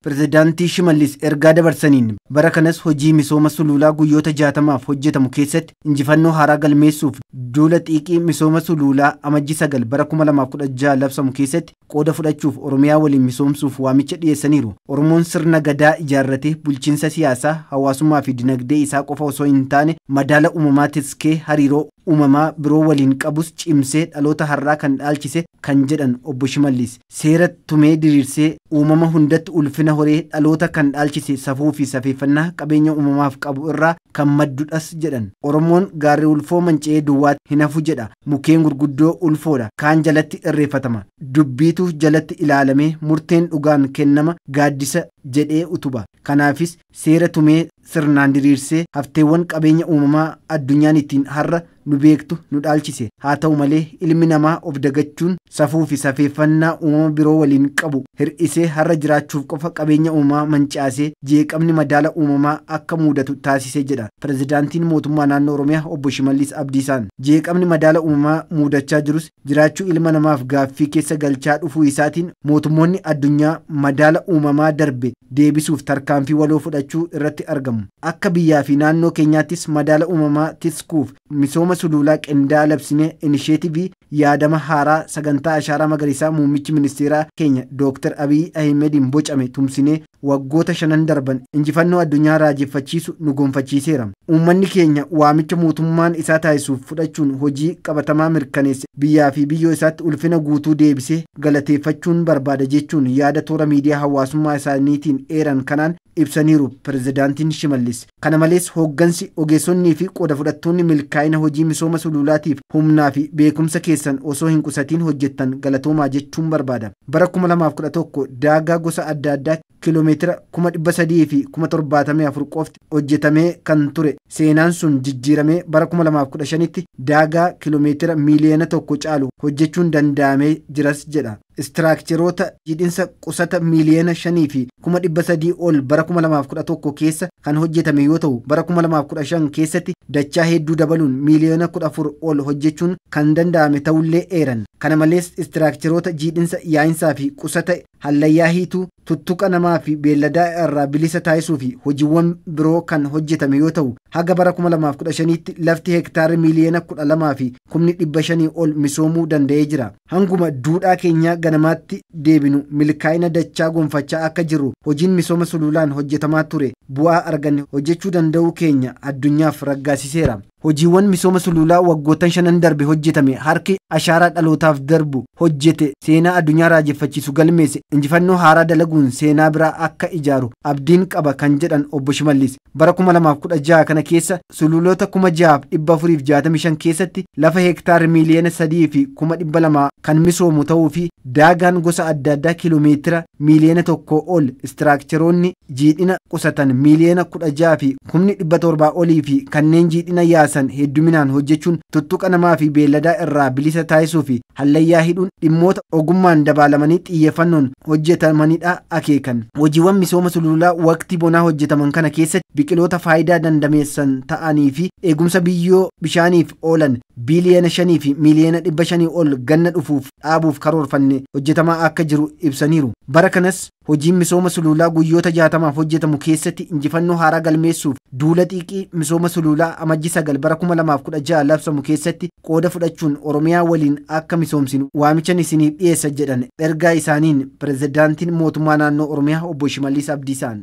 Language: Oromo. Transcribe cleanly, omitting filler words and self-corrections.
Pirezidaantii Shimallis ergaa dabarsaniin bara kanas hojii misooma sululaa guyyoota 60f hojjetamu keessatti injifannoo haaraa galmeessuuf duula xiiqii misooma sululaa Amajjii 9 bara 2016 labsamu keessatti qooda fudhachuuf Oromiyaa waliin misoomsuuf waamicha dhiyeessaniiru. Oromoon sirna gadaa ijaarratee bulchiinsa siyaasaa, hawaasummaa fi dinagdee isaa qofa osoo hin taane madaala uumamaa tiskee hariiroo uumamaa biroo waliin qabus cimsee dhaloota har'aa kan dhaalchise kan jedhan obbo Shimallis, seera tumee diriirsee uumama hundatti ulfina horee dhaloota kan dhaalchise safuu fi safeeffannaa qabeenya uumamaaf qabu irraa kan maddudhas jedhan. Oromoon gaarri ulfoo manca'ee duwwaatti hin hafu jedha. Mukkeen gurguddoo ulfoodha. Kaan jalatti irreeffatama. Dubbiitu jalatti ilaalamee murteen dhugaan kennama gaaddisa jedhee utuba. Kanaafis seera tumee sirnaan diriirsee hafteewwan qabeenya uumamaa addunyaan ittiin har'a nu beektu nu dhaalchise. Haa ta'u malee ilmi namaa of dagachuun safuu fi safeeffannaa uumama biroo waliin qabu hir'isee har'a jiraachuuf qofa qabeenya uumamaa mancaasee jeeqamni madaala uumamaa akka mudatu taasisee jedha. Pirezidaantiin mootummaa naannoo Oromiyaa obbo Shimallis Abdiisaan jeeqamni madaala uumamaa mudachaa jirus jiraachuu ilma namaaf gaaffii keessa galchaa dhufuu isaatiin mootummoonni addunyaa madaala uumamaa darbe deebisuuf tarkaanfii waloo fudhachuu irratti argamu. Akka biyyaa fi naannoo keenyaattis madaala uumamaa tiskuuf misooma sululaa qindaa'aa labsinee inisheetivii yaadama haaraa sagantaa ashaaraa magariisaa muummichi ministeeraa keenya Dr. Abiy Ahimediin bocame tumsinee waggoota 5 darban injifannoo addunyaa raajeffachiisu nu gonfachiiseera. Uummanni keenya waamicha mootummaan isaa taasisuuf fudhachuun hojii qabatamaa mirkaneesse biyyaa fi biyyoo isaatti ulfina guutuu deebisee galateeffachuun barbaada jechuun yaada toora miidiyaa hawaasummaa isaaniitiin eeran kanaan ibsaniiru Pirezidaantiin Shimallis. Kana malees hooggansi ogeessonnii fi qooda fudhattoonni milkaa'ina hojii misooma sululaatiif humnaa fi beekumsa keessan osoo hin qusatiin hojjettan galatoomaa jechuun barbaada. Bara 2011 daagaa gosa adda addaa kiiloomeetira 374,000 qofti hojjetamee kan ture seenaan sun jijjiiramee bara 2015tti daagaa kiiloomeetira miiliyoona 1 caalu hojjechuun danda'amee jiras jedha. Istiraakcheroota jiidhinsa qusata miiliyoona 5,300 ol bara 2011 keessa kan hojjetame yoo ta'u bara 2015 keessatti dachaa hedduu dabaluun miiliyoona 14 ol hojjechuun kan danda'ame ta'ullee eeran. Kana malees istiraakcheroota jiidhinsa yaa'insaa fi qusata hallayyaa hiituu tuttuqa namaa fi beelladaa irraa bilisa taasisuu fi hojiiwwan biroo kan hojjetame yoo ta'u haga bara 2015tti lafti hektaarri miiliyoona 12,500 ol misoomuu danda'ee jira. Hanguma duudhaa keenyaa ganamaatti deebinu milkaa'ina dachaa gonfachaa akka jirru hojiin misooma sululaan hojjetamaa ture bu'aa arganne hojjechuu danda'uu keenya addunyaaf raggaasiseera. Hojiiwwan misooma sululaa waggoottan 5 darbe hojjetame harki ashaaraa dhalootaaf darbu hojjete seenaa addunyaa raajeffachiisu galmeesse injifannoo haaraa dalaguun seenaa biraa akka ijaaru abdiin qaba kan jedhan obbo Shimallis bara 2016 kana keessa sululoota 6465 keessatti lafa hektaarri miiliyoona 3,200 kan misoomu ta'uu fi daagaan gosa adda addaa kiiloomeetira miiliyoona 1 ol istiraakcheroonni jiidhina qusatan miiliyoona 16,700 olii fi kanneen jiidhina yaasan hedduminaan hojjechuun tuttuqa namaa fi beelladaa irraa bilisa taasisuu fi hallayyaa hidhuun dhimmoota ogummaan dabaalamanii xiyyeeffannoon hojjetamanidha akeekan. Hojiiwwan misooma sululaa waqtii bonaa hojjetaman kana keessatti biqiloota faayidaa dandameessan ta'anii fi eegumsa biyyoo bishaaniif oolan biiliyoona 5 fi miiliyoona 500 ol ganna dhufuuf dhaabuuf karoorfanne hojjetamaa akka jiru ibsaniiru. Bara kanas hojiin misooma sululaa guyyoota 60f hojjetamu keessatti injifannoo haaraa galmeessuuf duula xiiqii misooma sululaa Amajjii 9 bara 2016 labsamu keessatti qooda fudhachuun Oromiyaa waliin akka misoomsinu waamichan isiniif dhiyeessa jedhan ergaa isaaniin pirezidaantiin mootummaa naannoo Oromiyaa obbo Shimallis Abdiisaan.